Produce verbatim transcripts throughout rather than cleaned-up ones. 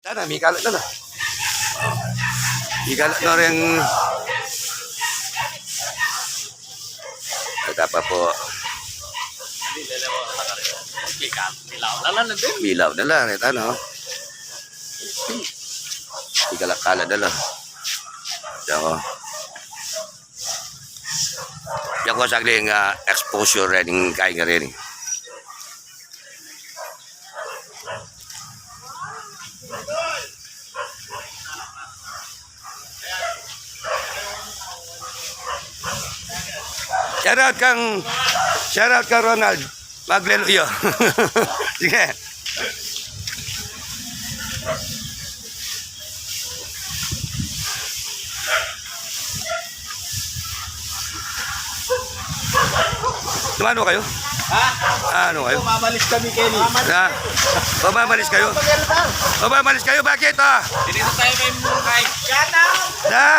Tana, mikalat na la. Mikalat na rin. Ita pa po. Milaw na la, ita, no? Mikalat-kalat na la. So, yaku saglit, ah, exposure rin ing kain ngeni. Shout out kang, shout out kang Ronald. Maglelo, iyo. Sige. Dumano kayo? Ha? Ano kayo? Mamalis kami, Kenny. Ha? Mamalis kayo? Mamalis kayo? Bakit, ah? Dito tayo kay, kay Gata. Ha?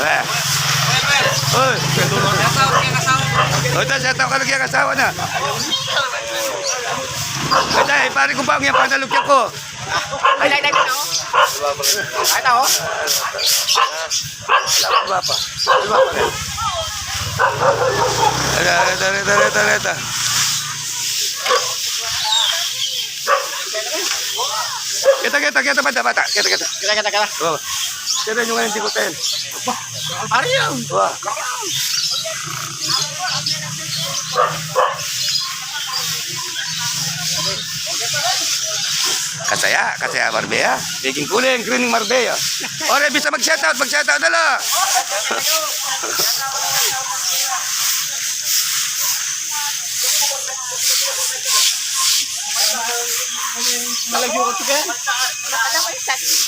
Eh. Uy. Shout out kay asawa ko. O, ita, shout out ka lagi kang asawa na. Ita, eh, pare ko ba, ang yan, panalukyan ko. Ay, ay, ay, ay, oh. Ay, ito, oh. Wala pa. Wala pa rin. Tara, tara, tara, tara, tara. Kita, kita, kita, bata, bata. Kita, kita. Kita, kita, kita. Oh. Kita yung ngayon, di ko ten. Pare yan. Wah. Kasaya, kasaya Marbella. Peging kuling, green Marbella. Ore, bisa mag-shout out, mag-shout out na la.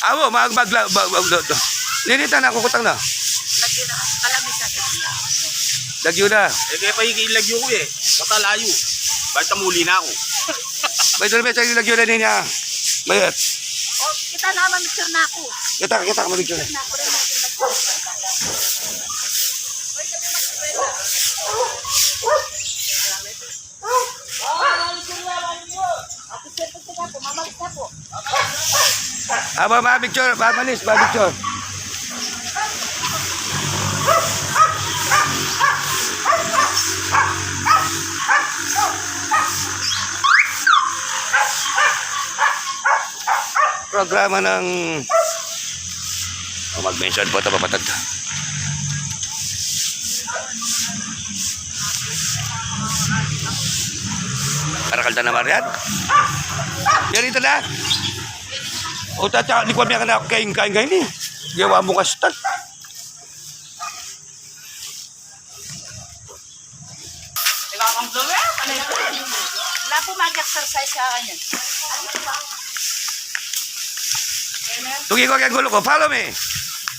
Awo, mag, mag, mag, mag, mag, ninitan na, kukutang na. Lagyu na. Lagyu na. Eh, kaya pa yung lagyu ko eh. Baka layo. Ba't muli na ako? May dalawa sa lagyu na niya. Mayat. O, kita na, mamicture na ako. Kita, kita, mamicture. Picture na ako rin, mamicture na ako. Aba, mamicture, mamalis, mamicture. Programa ng, o, mag-mention po ito, mapatag. Para kalda na Marian. Yan ito na. O, tata, di ko miyakan ako kain, kain, kain eh. Yawa mo kastan. Wala po mag-exercise sa kanya. Tugi ko kaya gulo ko. Follow me.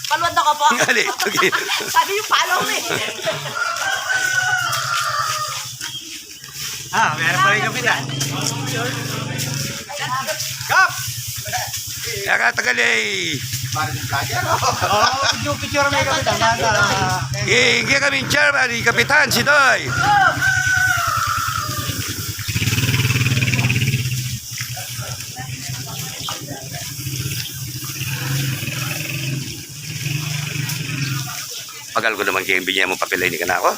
Paluan ako po. Ngali, tugi. Sabi yung follow me. Ah, meron pa rin kami dyan. Kap! Kaya katagal eh. Parang vlogger, oh. Oo, picture-picture may kapitan. Nasa Eh, hindi kami chairman, ni Kapitan, si Doy. Pagal ko naman kayo, binyan mo papel ini kanako.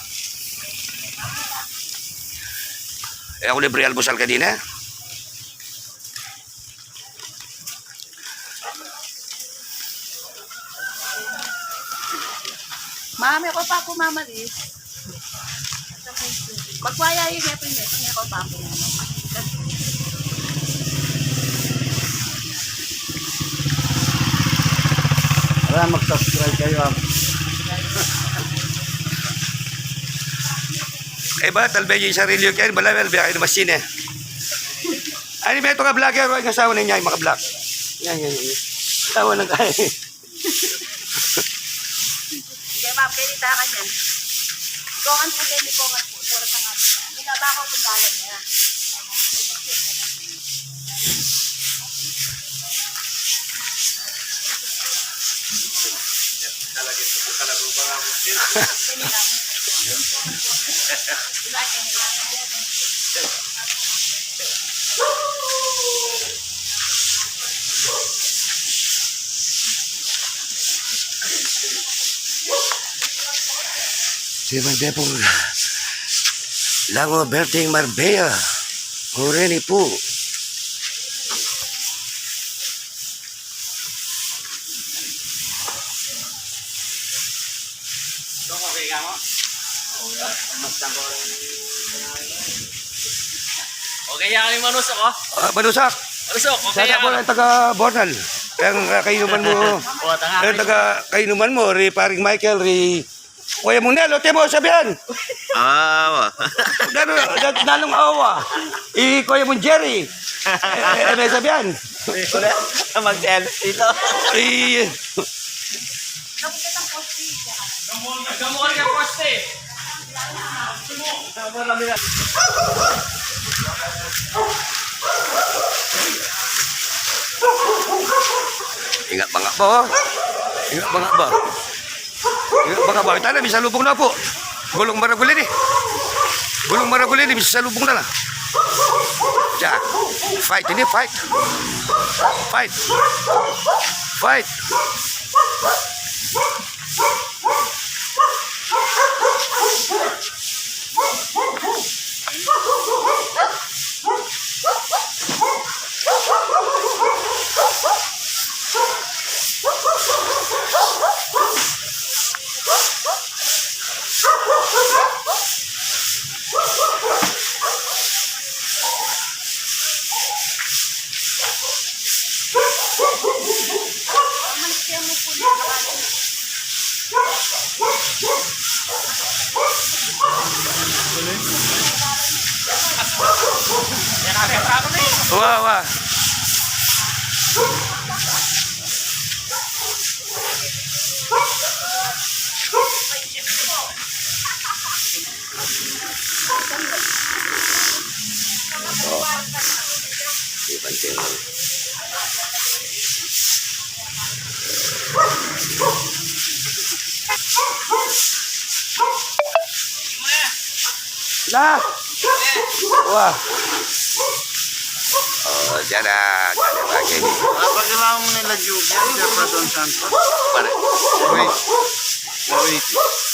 Eh, ako libre almusal kanina. Mami, ako pa ako mamalis. Magwaya yung neto niya, ito niya ako pa ako. Wala, mag-subscribe kayo, ah. Eh, ba, talbe yung sarili yung kayo, bala, bala, biya kayo na masine. Ano ba ito ka vlogger? Ay, kasawa na niya, yung maka-vlog. Yan, yan, yan. Tawa ng kain. Sige, ma'am, kayo nita ka niyan. Kongan po kayo ni Kongan po. Sura sa nga. Minaba ko kung bayan niya. Talaga ito po talaga ba nga mo? Sini lang. Si Mandepong Lango Berting Marbella. Kureni pu. Okay, ya kami manusok, oh. Ah, manusok. Manusok, okay. Sana ya po kami. Ang taga Bornal. Yang, ah, kainuman mo. O, tanga. Yang taga kainuman mo, ri paring Michael, ri Kuya Munel, o, timo, sabian. Awa. Dano, dat-, nanung awa. I Kuya Mun Jerry. E, e, e, me sabian. Mag-sales dito. I Gamol, gamol ya poste. Ingat banga ba, oh. Ingat banga ba. Ingat banga ba. Tana, misalubung na pu. Gulung maragul ini. Gulung maragul ini, misalubung na la. Ya. Fight ini, fight. Fight. Fight. Wa, wa. La. Wa. O, diyan na. Diyan na lagi. Apa kailangan mo nila Jubian? Jefferson Santos? Pare. Wait. Wait.